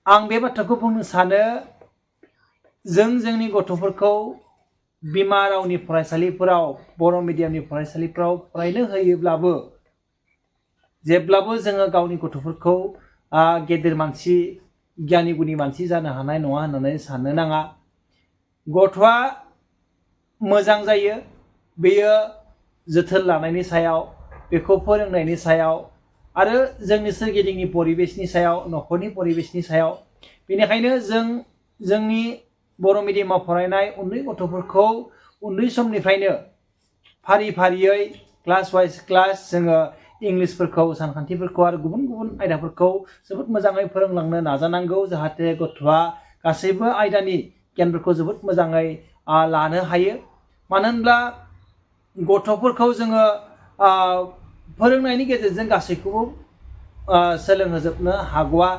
आं बे बाथ्राखौ बुंनो सानो जोंनि गथ'फोरखौ बिमा रावनि फरायसालिफोराव बर' मिडियामनि फरायसालिफोराव फरायनो होयोब्लाबो जेब्लाबो जोङो गावनि गथ'फोरखौ गेदेर मानसि गियानि गुनि मानसि जानो हानाय नङा होननानै साननो नाङा। गथ'आ मोजां जायो बेयो जोथोन लानायनि सायाव, बेखौ फोरोंनायनि सायाव आरो जोंनि सोरगिदिंनि परिबेसनि सायाव, न'खरनि परिबेसनि सायाव। बेनिखायनो जोंनि बर' मिडियामाव फरायनाय उन्दै गथ'फोरखौ उन्दै समनिफ्रायनो फारि फारियै क्लास वाइज क्लास जोङो इंलिसफोरखौ, सानखान्थिफोरखौ आरो गुबुन गुबुन आयदाफोरखौ जोबोद मोजाङै फोरोंलांनो नाजानांगौ, जाहाथे गथ'आ गासैबो आयदानि गियानफोरखौ जोबोद मोजाङै लानो हायो। मानो होनब्ला गथ'फोरखौ जोङो फोरोंनायनि गेजेरजों गासैखौबो सोलोंहोजोबनो हागौआ।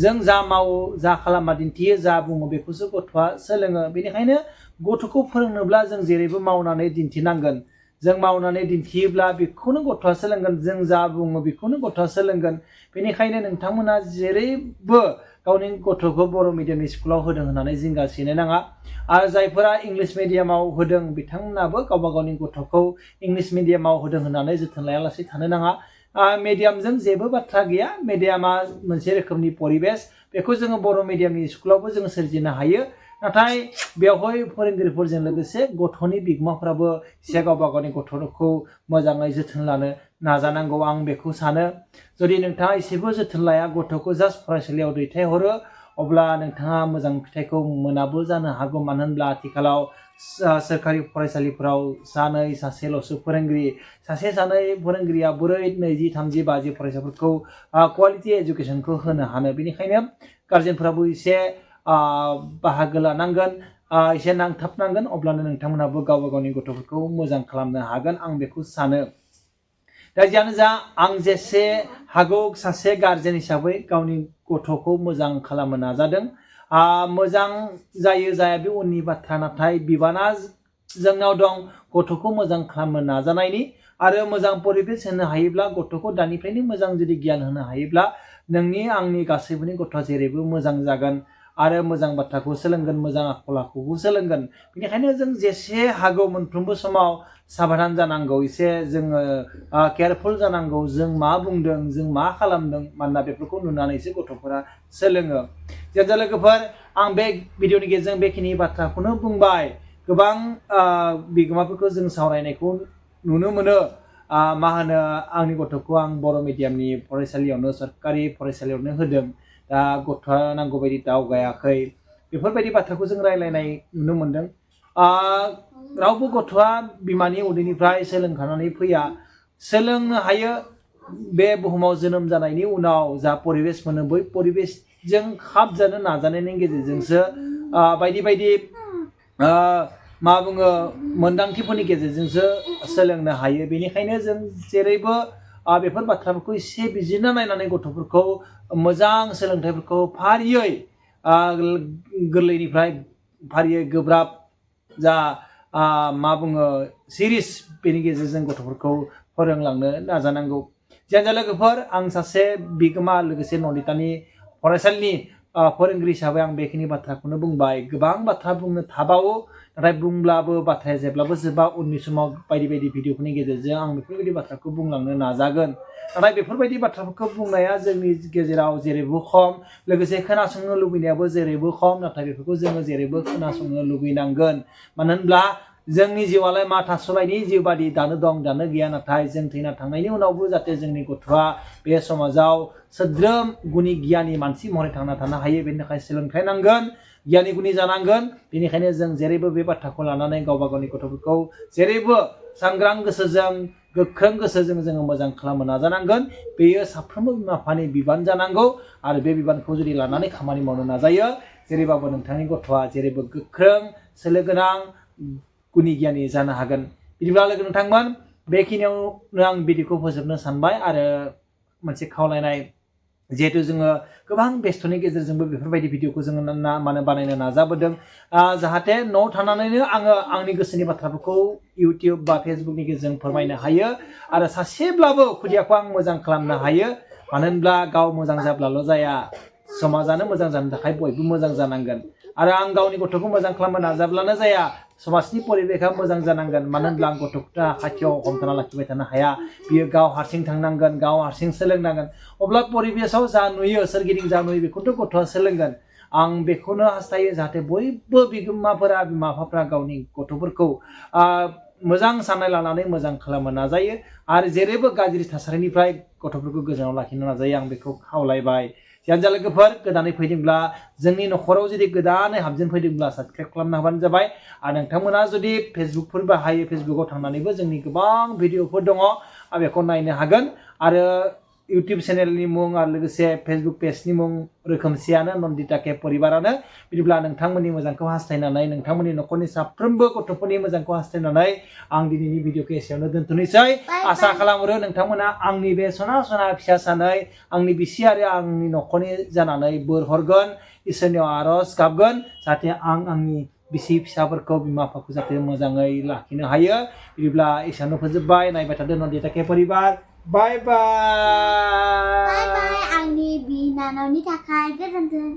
जों जा मावो, जा खालामा दिन्थियो, जा बुङो बेखौसो गथ'आ सोलोङो। बेनिखायनो गथ'खौ फोरोंनोब्ला जों जेरैबो मावनानै दिन्थिनांगोन। जों मावनानै दिन्थियोब्ला बेखौनो गथ'आ सोलोंगोन, जों जा बुङो बेखौनो गथ'आ सोलोंगोन। बेनिखायनो नोंथांमोना जेरैबो गावनि गथ'खौ बर' मिडियामनि स्कुलाव होदों होननानै जिंगासिनो नाङा। आरो जायफोरा इंलिस मिडियामाव होदों बिथांमोनाबो गावबा गावनि गथ'खौ इंलिस मिडियामाव होदों होननानै जोथोन लायालासे थानो नाङा। मिडियामजों जेबो बाथ्रा गैया, मिडियामा मोनसे रोखोमनि परिबेस, बेखौ जोङो बर' मिडियामनि स्कुलावबो जोङो सोरजिनो हायो। नाथाय बेवहाय फोरोंगिरिफोरजों लोगोसे गथ'नि बिगोमाफ्राबो एसे गावबा गावनि गथ'खौ मोजाङै जोथोन लानो नाजानांगौ, आं बेखौ सानो। जुदि नोंथाङा एसेबो जोथोन लाया, गथ'खौ जास्ट फरायसालियाव दैथायहरो, अब्ला नोंथाङा मोजां फिथाइखौ मोनाबो जानो हागौ। मानो होनब्ला आथिखालाव सोरखारि फरायसालिफोराव सानै सासेल'सो फोरोंगिरि, सानै फोरोंगिरिया बोरै 20, 30, 50 फरायसाफोरखौ क्वालिटि एजुकेसनखौ होनो हानो। बेनिखायनो गार्जेनफोराबो एसे बाहागो लानांगोन, एसे नांथाबनांगोन, अब्लानो नोंथांमोनाबो गावबा गावनि गथ'फोरखौ मोजां खालामनो हागोन, आं बेखौ सानो। दा जियानो जा, आं जेसे हागौ सासे गार्जेन हिसाबै गावनि गथ'खौ मोजां खालामनो नाजादों। मोजां जायो जाया बे उननि बाथ्रा, नाथाय बिबाना जोंनाव दं गथ'खौ मोजां खालामनो नाजानायनि। आरो मोजां परिबेस होनो हायोब्ला, गथ'खौ दानिफ्रायनो मोजां जुदि गियान होनो हायोब्ला, नोंनि आंनि गासैबोनि गथ'आ जेरैबो मोजां जागोन आरो मोजां बाथ्राखौ सोलोंगोन, मोजां आखल आखुखौ सोलोंगोन। बेनिखायनो जों जेसे हागौ मोनफ्रोमबो समाव साबधान जानांगौ, एसे जोङो केयारफुल जानांगौ, जों मा बुंदों, जों मा खालामदों, मानोना बेफोरखौ नुनानैसो गथ'फोरा सोलोङो। जेब्ला लोगोफोर, आं बे भिडिअनि गेजेरजों बेखिनि बाथ्राखौनो बुंबाय। गोबां बिगोमाफोरखौ जों सावरायनायखौ नुनो मोनो। मा होनो, आंनि गथ'खौ आं बर' मिडियामनि फरायसालियावनो, सरकारि फरायसालियावनो होदों, दा गथ'आ नांगौ बायदि दावगायाखै, बेफोरबायदि बाथ्राखौ जों रायलायनाय नुनो मोनदों। रावबो गथ'आ बिमानि उदैनिफ्राय सोलोंखानानै फैया, सोलोंनो हायो। बे बुहुमाव जोनोम जानायनि उनाव जा परिबेस मोनो, बै परिबेसजों खाब जानो नाजानायनि गेजेरजोंसो बायदि बायदि मा बुङो, मोन्दांथिफोरनि गेजेरजोंसो सोलोंनो हायो। बेनिखायनो जों जेरैबो बेफोर बाथ्राफोरखौ एसे बिजिरना नायनानै गथ'फोरखौ मोजां सोलोंथाइफोरखौ फारियै गोरलैनिफ्राय फारियै गोब्राब जा मा बुङो सिरिस, बेनि गेजेरजों गथ'फोरखौ फोरोंलांनो नाजानांगौ। जियानो लोगोफोर, आं सासे बिगोमा लोगोसे नन्दितानि फरायसालिनि फोरोंगिरि हिसाबै आं बेखिनि बाथ्राखौनो बुंबाय। गोबां बाथ्रा बुंनो थाबावो, नाथाय बुंब्लाबो बाथ्राया जेब्लाबो जोबा। उननि समाव बायदि बायदि भिडिअफोरनि गेजेरजों आं बेफोरबायदि बाथ्राखौ बुंलांनो नाजागोन। नाथाय बेफोरबायदि बाथ्राफोरखौ बुंनाया जोंनि गेजेराव जेरैबो खम, लोगोसे खोनासंनो लुबैनायाबो जेरैबो खम। नाथाय बेफोरखौ जोङो जेरैबो खोनासंनो लुबैनांगोन। मानो होनब्ला जोंनि जिउआलाय मा थास'लायनि जिउ बादि दानो दं दानो गैया। नाथाय जों थैना थांनायनि उनावबो जाहाथे जोंनि गथ'आ बे समाजाव सोद्रोम गुनि गियानि मानसि महरै थांना थानो हायो, बेनि थाखाय सोलोंथाइ नांगोन, गियानि गुनि जानांगोन। बेनिखायनो जों जेरैबो बे बाथ्राखौ लानानै गावबा गावनि गथ'फोरखौ जेरैबो सांग्रां गोसोजों, गोख्रों गोसोजों जोङो मोजां खालामनो नाजानांगोन। बेयो साफ्रोमबो बिमा बिफानि बिबान जानांगौ। आरो बे बिबानखौ जुदि लानानै खामानि मावनो नाजायो, जेरैबाबो नोंथांनि गथ'आ जेरैबो गोख्रों, सोलो गोनां, गुनि गियानि जानो हागोन। बिदिब्ला लोगो नोंथांमोन, बेखिनियावनो आं भिडिअखौ फोजोबनो सानबाय। आरो मोनसे खावलायनाय, जिहेतु जोङो गोबां बेस्थ'नि गेजेरजोंबो बेफोरबायदि भिडिअखौ जोङो बानायनो नाजाबोदों, जाहाथे न'आव थानानैनो आङो आंनि गोसोनि बाथ्राफोरखौ इउटिउब बा फेसबुकनि गेजेरजों फोरमायनो हायो। आरो सासेब्लाबो खुदियाखौ आं मोजां खालामनो हायो। मानो होनब्ला गाव मोजां जाब्लाल' जाया, समाजानो मोजां जानो थाखाय बयबो मोजां जानांगोन आरो आं गावनि गथ'खौ मोजां खालामनो नाजाब्लानो जाया समाजनि परिबेखा मोजां जानांगोन मानो होनब्ला आं गथ'खौ खाथियाव हमथाना लाखिबाय थानो हाया बियो गाव हारसिं थांनांगोन गाव हारसिं सोलोंनांगोन अब्ला परिबेसाव जा नुयो सोरगिदिं जा नुयो बेखौथ' गथ'आ सोलोंगोन आं बेखौनो हास्थायो जाहाथे बयबो बिगोमाफोरा बिमा बिफाफोरा गावनि गथ'फोरखौ मोजां साननाय लानानै मोजां खालामनो नाजायो आरो जेरैबो गाज्रि थासारिनिफ्राय गथ'फोरखौ गोजानाव लाखिनो नाजायो आं बेखौ खावलायबाय जियानो जा लोगोफोर गोदानै फैदोंब्ला जोंनि न'खराव जुदि गोदानै हाबजेनफैदोंब्ला साबस्क्राइब खालामना होबानो जाबाय आरो नोंथांमोना जुदि फेसबुकफोर बाहायो फेसबुकाव थांनानैबो जोंनि गोबां भिडिअफोर दङ बेखौ नायनो हागोन आरो इउटुब चेनेलनि मुं आरो लोगोसे फेसबुक पेजनि मुं रोखोमसेयानो नन्दिता के परिबारानो बिदिब्ला नोंथांमोननि मोजांखौ हास्थायनानै नोंथांमोननि न'खरनि साफ्रोमबो गथ'फोरनि मोजांखौ हास्थायनानै आं दिनैनि भिडिअखौ एसेयावनो दोनथ'नोसै आसा खालामो नोंथांमोना आंनि बे सना फिसा सानै आंनि बिसि आरो आंनि न'खरनि जानानै बोर हरगोन इसोरनियाव आर'ज गाबगोन जाहाथे आं आंनि बिसि फिसाफोरखौ बिमा बिफाखौ जाहाथे मोजाङै लाखिनो हायो बिदिब्ला एसेयावनो फोजोबबाय नायबाय थादों नन्दिता के परिबार बाय बाय आंनि बिनानावनि थाखाय गोजोन्थों